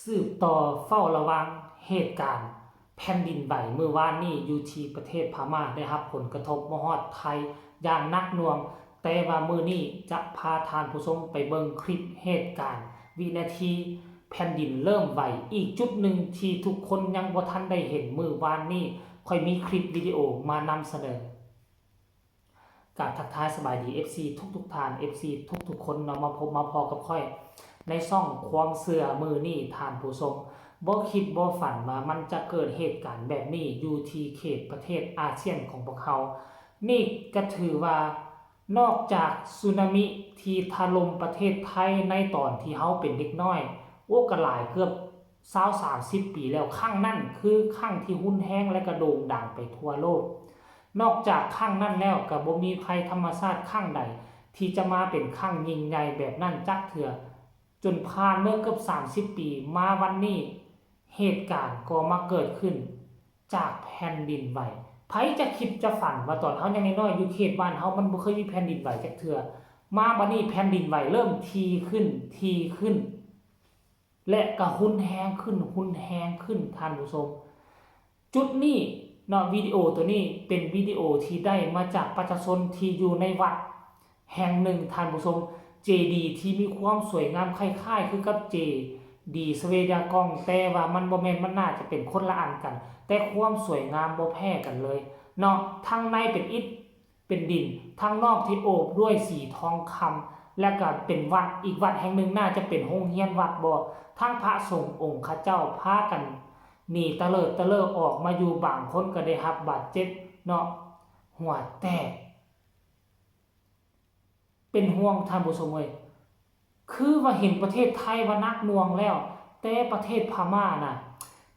ສືບຕໍ່ເຝົ້າລະວັງເຫດການແຜ່ນດິນໄຫວມື້ວານນີ້ຢູ່ທີ່ປະເທດພະມ້າ ໄດ້ຮັບຜົນກະທົບມາຮອດໄທຢ່າງໜັກໜ່ວງ, ແຕ່ວ່າມື້ນີ້ຈະພາທ່ານຜູ້ຊົມໄປເບິ່ງຄລິບເຫດການວິນາທີແຜ່ນດິນເລີ່ມໄຫວອີກຈຸດໜຶ່ງທີ່ທຸກຄົນຍັງບໍ່ທັນໄດ້ເຫັນ. ມື້ວານນີ້ຂ້ອຍມີຄລິບວິດີໂອມານຳສະເໜີ. ກາບທັກທາຍສະບາຍດີ ເອັຟຊີ ທຸກໆທ່ານ ເອັຟຊີ ທຸກໆຄົນເນາະ ມາພົບມາພໍ້ກັບຂ້ອຍໃນຊ່ອງຄວາມເຊື່ອມື້ນີ້. ທ່ານຜູ້ຊົມ ບໍ່ຄິດບໍ່ຝັນວ່າມັນຈະເກີດເຫດການແບບນີ້ຢູ່ທີ່ເຂດປະເທດອາຊຽນຂອງພວກເຮົາ. ນີ້ກະຖືວ່ານອກຈາກສຸນາມິທີ່ຖະຫຼົ່ມປະເທດໄທໃນຕອນທີ່ເຮົາເປັນເດັກນ້ອຍ ໂອ້ ກະຫຼາຍເກືອບ ຊາວ ສາມສິບປີແລ້ວ. ຄັ້ງນັ້ນຄືຄັ້ງທີ່ຮຸນແຮງ ແລະ ກະໂດ່ງດັງໄປທົ່ວໂລກ. ນອກຈາກຄັ້ງນັ້ນແລ້ວ ກະບໍ່ມີໄພທຳມະຊາດຄັ້ງໃດທີ່ຈະມາເປັນຄັ້ງຍິ່ງໃຫຍ່ແບບນັ້ນຈັກເທື່ອ. ຈົນຜ່ານເມື່ອເກືອບ ສາມສິບປີ ມາວັນນີ້ ເຫດການກໍມາເກີດຂຶ້ນຈາກແຜ່ນດິນໄຫວ. ໃຜຈະຄິດຈະຝັນວ່າຕອນເຮົາຍັງນ້ອຍໆ ຢູ່ເຂດບ້ານເຮົາມັນບໍ່ເຄີຍມີແຜ່ນດິນໄຫວຈັກເທື່ອ. ມາບັດນີ້ແຜ່ນດິນໄຫວເລີ່ມຖີ່ຂຶ້ນ, ຖີ່ຂຶ້ນ. ແລະ ກະຮຸນແຮງຂຶ້ນ, ຮຸນແຮງຂຶ້ນ ທ່ານຜູ້ຊົມ. ຈຸດນີ້ເນາະ, ວິດີໂອໂຕນີ້ເປັນວິດີໂອທີ່ໄດ້ມາຈາກປະຊາຊົນທີ່ຢູ່ໃນວັດແຫ່ງໜຶ່ງ ທ່ານຜູ້ຊົມ. ເຈດີທີ່ມີຄວາມສວຍງາມຄ້າຍໆຄືກັບເຈດີສະເວດາກອງ, ແຕ່ວ່າມັນບໍ່ແມ່ນ, ມັນໜ້າຈະເປັນຄົນລະອັນກັນ, ແຕ່ຄວາມສວຍງາມບໍ່ແພ້ກັນເລີຍເນາະ. ທາງໃນເປັນອິດ ເປັນດິນ, ທາງນອກທີ່ໂອບດ້ວຍສີທອງຄຳ ແລະ ກະເປັນວັດ, ອີກວັດແຫ່ງໜຶ່ງໜ້າຈະເປັນໂຮງຮຽນວັດບໍ. ທັງພະສົງອົງເຂົາເຈົ້າພາກັນໜີຕະເລີດຕະເລີອອກມາຢູ່, ບາງຄົນກະໄດ້ຮັບບາດເຈັບເນາະ, ຫົວແຕກ. ເປັນຫ່ວງທ່ານຜູ້ຊົມເອີຍ. ຄືວ່າເຫັນປະເທດໄທວ່າໜັກໜ່ວງແລ້ວ, ແຕ່ປະເທດພະມ້ານະ,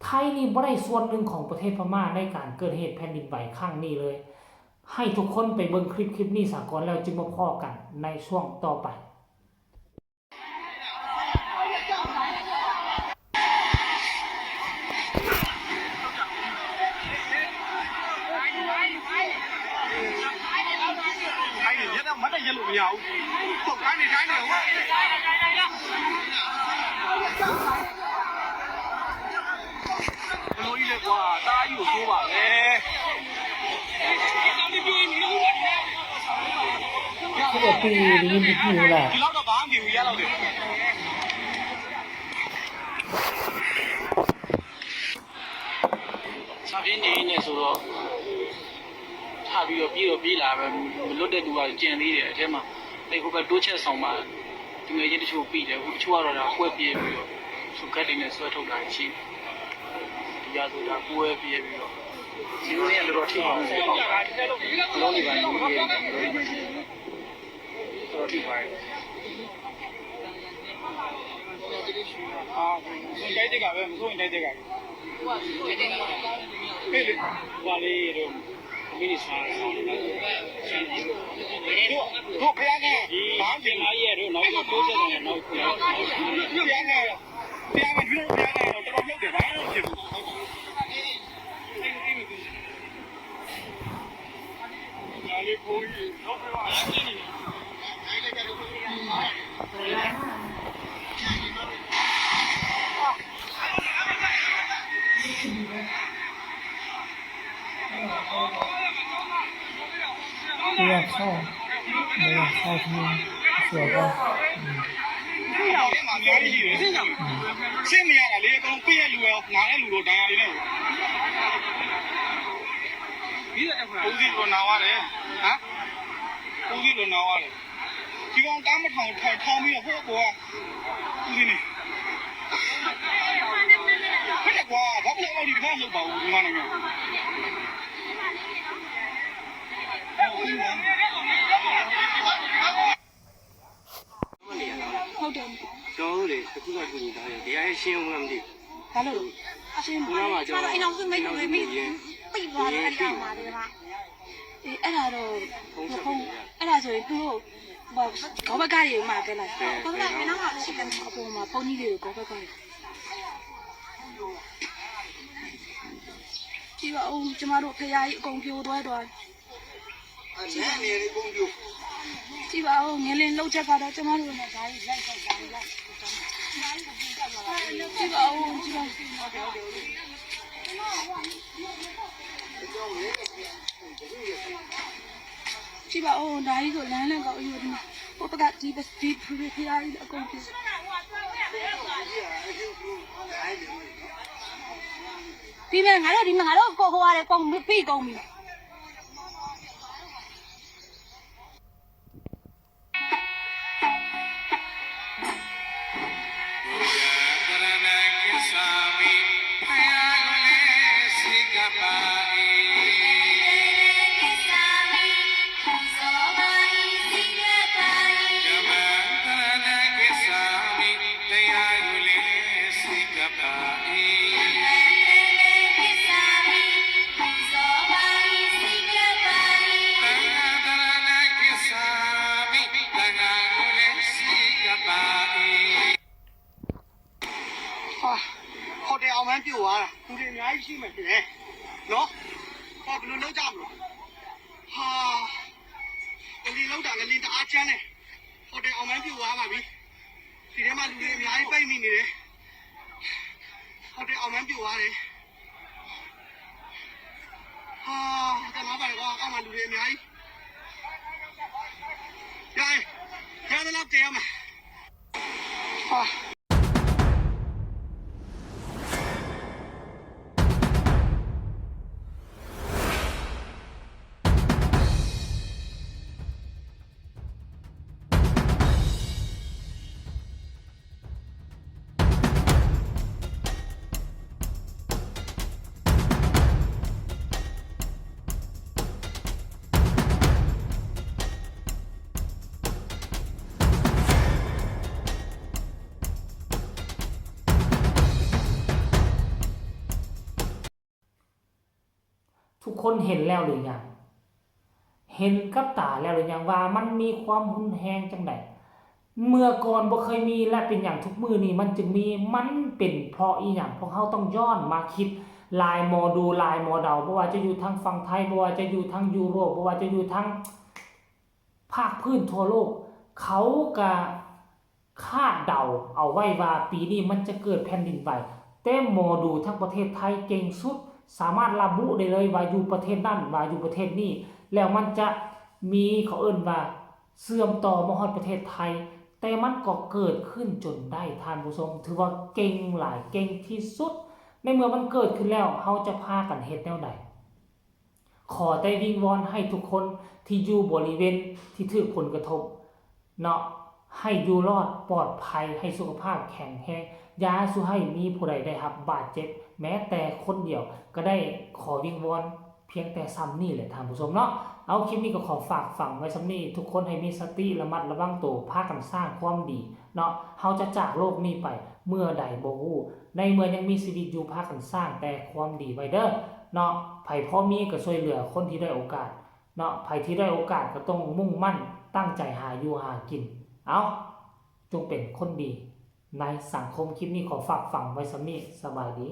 ໄທນີ້ບໍ່ໄດ້ສ່ວນໜຶ່ງຂອງປະເທດພະມ້າໃນການເກີດເຫດແຜ່ນດິນໄຫວຄັ້ງນີ້ເລີຍ. ໃຫ້ທຸກຄົນໄປເບິ່ງຄລິບ, ຄລິບນີ້ສາກ່ອນ ແລ້ວຈຶ່ງມາພໍ້ກັນໃນຊ່ວງຕໍ່ໄປ. စဖြစ်နေနေဆိုတော့ ထပ်ပြီးတော့ပြေးတော့ပြေးလာပဲ မလွတ်တဲ့သူကကျန်သေးတယ်အထဲမှာ အဲ့ဟိုဘက်တိုးချက်ဆောင်မှာ သူငယ်ချင်းတချို့ပြီးတယ် ဟိုတချို့ကတော့ဒါကွဲပြေးပြီးတော့ သူကတ်တွေနဲ့ဆွဲထုတ်တာရှိတယ် ဒီကဆိုတာကွဲပြေးပြီးတော့ ဒီလိုနဲ့တော်တော်ထိပါဘူး လုံးနေပါဘူး တော်တော်ထိပါတယ် အာ မစိုးရင်တိုက်တက်ကပဲ မစိုးရင်တိုက်တက်ကပဲ ဟေ့လေ ဟိုကလေးတို့ မင်းနေစားတယ် တို့ တို့ဖျားနေ ဘာမှမဖြစ်ဘူး မကြီးရဲ့တို့ နောက်တော့တိုးချက်တယ် နောက် ဖျားနေ ဖျားနေ တို့ဖျားနေတော့ တော်တော်လှုပ်တယ် ဘာမှမဖြစ်ဘူး သူကခေါက် သူကခေါက်သူ သူကခေါက် อืม อืม ရှင်းနေရတာလေ အကုန်လုံးပေးတဲ့လူရော နာတဲ့လူရော ဒဏ်ရာတွေနဲ့ကို ဦးစီးတော်နာသွားတယ် ဟမ် ဦးစီးတော်နာသွားတယ် ဒီကောင်ကားမထောင်ထောင်ထောင်ပြီးတော့ဟိုးပေါ်ကဦးစီးနေ ဖက်ကွာ ဘာဖြစ်လို့အဲ့ဒီတခါမလုပ်ပါဘူးဒီမှာနေမျိုး ဟုတ်တယ် ကျွန်တော်တို့တွေတစ်ခုကကူညီတောင်းရင်တရားရေးရှင်းအောင်မလားမသိဘူး ဘာလို့လဲအရှင်းခုနကကျွန်တော်အိမ်အောင်စုမိတ်ဆွေမိတ်ပိတ်သွားတယ်အဲ့ဒီအောက်မှာတကယ်ပါအေးအဲ့ဒါတော့ဖုန်းဆက်ပြီးအဲ့ဒါဆိုရင်သူတို့ဘာခေါ်ဘက်ကနေမှပဲလားခေါ်ဘက်ကမင်းတော့မရှိတယ်အပေါ်မှာဖုန်းကြီးတွေကိုခေါ်ဘက်ကနေကြည့်ပါဦးကျမတို့ဖရားကြီးအကုန်ပြိုသွားတော့ ကြည့်ပါဦးငလင်းလောက်ချက်ကတော့ကျမတို့နဲ့ဒါကြီးလိုက်တော့ဒါကြီးလိုက် ကြည့်ပါဦး၊ ဒါကြီးဆို လမ်းလည်းကောင်း၊ အယုဒ်ဒီမှာ ဟိုဘက်က ဒီပ- ဒီဖုဖုရားကြီးလည်း အကုန်ပြင်၊ ဒီမယ်၊ ငါတို့၊ ဒီမှာ ငါတို့ ကိုဟိုဟာလည်း ကုန်ပြီ၊ ပြီးကုန်ပြီ။ ဟိုတယ်အောင်မှန်းပြိုသွားတာ၊ လူတွေအများကြီးရှိမယ်ထင်တယ်နော်။ ဟောဘယ်လိုလုပ်ကြမလဲ။ ဟာ၊ ငလျင်လှုပ်တာ၊ ငလျင်တအားကြမ်းတယ်။ ဟိုတယ်အောင်မှန်းပြိုသွားပါပြီ။ ဒီထဲမှာလူတွေအများကြီးပိတ်မိနေတယ်။ ဟိုတယ်အောင်မှန်းပြိုသွားတယ်။ ဟာ၊ တနားပါတယ်ကွာ၊ အောက်မှာလူတွေအများကြီး။ ရရင်၊ ရသလောက်ကယ်ရမှာ။ ဟာ။ ທຸກຄົນເຫັນແລ້ວຫຼືຍັງ? ເຫັນກັບຕາແລ້ວຫຼືຍັງວ່າມັນມີຄວາມຮຸນແຮງຈັ່ງໃດ? ເມື່ອກ່ອນບໍ່ເຄີຍມີ ແລະ ເປັນຫຍັງທຸກມື້ນີ້ມັນຈຶ່ງມີ? ມັນເປັນເພາະອີ່ຫຍັງ? ພວກເຮົາຕ້ອງຍ້ອນມາຄິດຫຼາຍໝໍດູ, ຫຼາຍໝໍເດົາ, ບໍ່ວ່າຈະຢູ່ທາງຝັ່ງໄທ, ບໍ່ວ່າຈະຢູ່ທາງຢູໂຣບ, ບໍ່ວ່າຈະຢູ່ທາງພາກພື້ນທົ່ວໂລກ, ເຂົາກະ ຄາດເດົາເອົາໄວ້ວ່າປີນີ້ມັນຈະເກີດແຜ່ນດິນໄຫວ, ແຕ່ໝໍດູທາງປະເທດໄທເກັ່ງສຸດ, ສາມາດລະບຸໄດ້ເລີຍວ່າຢູ່ປະເທດນັ້ນ, ວ່າຢູ່ປະເທດນີ້, ແລ້ວມັນຈະມີ ເຂົາເອີ້ນວ່າເຊື່ອມຕໍ່ມາຮອດປະເທດໄທ, ແຕ່ມັນກໍເກີດຂຶ້ນຈົນໄດ້, ທ່ານຜູ້ຊົມ, ຖືວ່າເກັ່ງຫຼາຍ, ເກັ່ງທີ່ສຸດ. ໃນເມື່ອມັນເກີດຂຶ້ນແລ້ວ, ເຮົາຈະພາກັນເຮັດແນວໃດ? ຂໍແຕ່ວິງວອນໃຫ້ທຸກຄົນທີ່ຢູ່ບໍລິເວນທີ່ຖືກຜົນກະທົບເນາະ ໃຫ້ຢູ່ລອດປອດໄພ, ໃຫ້ສຸຂະພາບແຂງແຮງ, ຢ່າສູ່ໃຫ້ມີຜູ້ໃດໄດ້ຮັບບາດເຈັບແມ້ແຕ່ຄົນດຽວກໍໄດ້. ຂໍວິງວອນພຽງແຕ່ຊ່ຳນີ້ແຫຼະທ່ານຜູ້ຊົມເນາະ. ເອົາ ຄລິບນີ້ກໍຂໍຝາກຝັງໄວ້ຊ່ຳນີ້, ທຸກຄົນໃຫ້ມີສະຕິລະມັດລະວັງໂຕ, ພາກັນສ້າງຄວາມດີເນາະ. ເຮົາຈະຈາກໂລກນີ້ໄປເມື່ອໃດບໍ່ຮູ້, ໃນເມື່ອຍັງມີຊີວິດຢູ່ ພາກັນສ້າງແຕ່ຄວາມດີໄວ້ເດີ້ເນາະ. ໃຜພໍມີກໍຊ່ວຍເຫຼືອຄົນທີ່ດ້ອຍໂອກາດເນາະ, ໃຜທີ່ດ້ອຍໂອກາດກໍຕ້ອງມຸ່ງໝັ້ນຕັ້ງໃຈຫາຢູ່ຫາກິນ. ເອົາ ຈົ່ງເປັນຄົນດີໃນສັງຄົມ. ຄລິບນີ້ຂໍຝາກຝັງໄວ້ຊ່ຳນີ້. ສະບາຍດີ.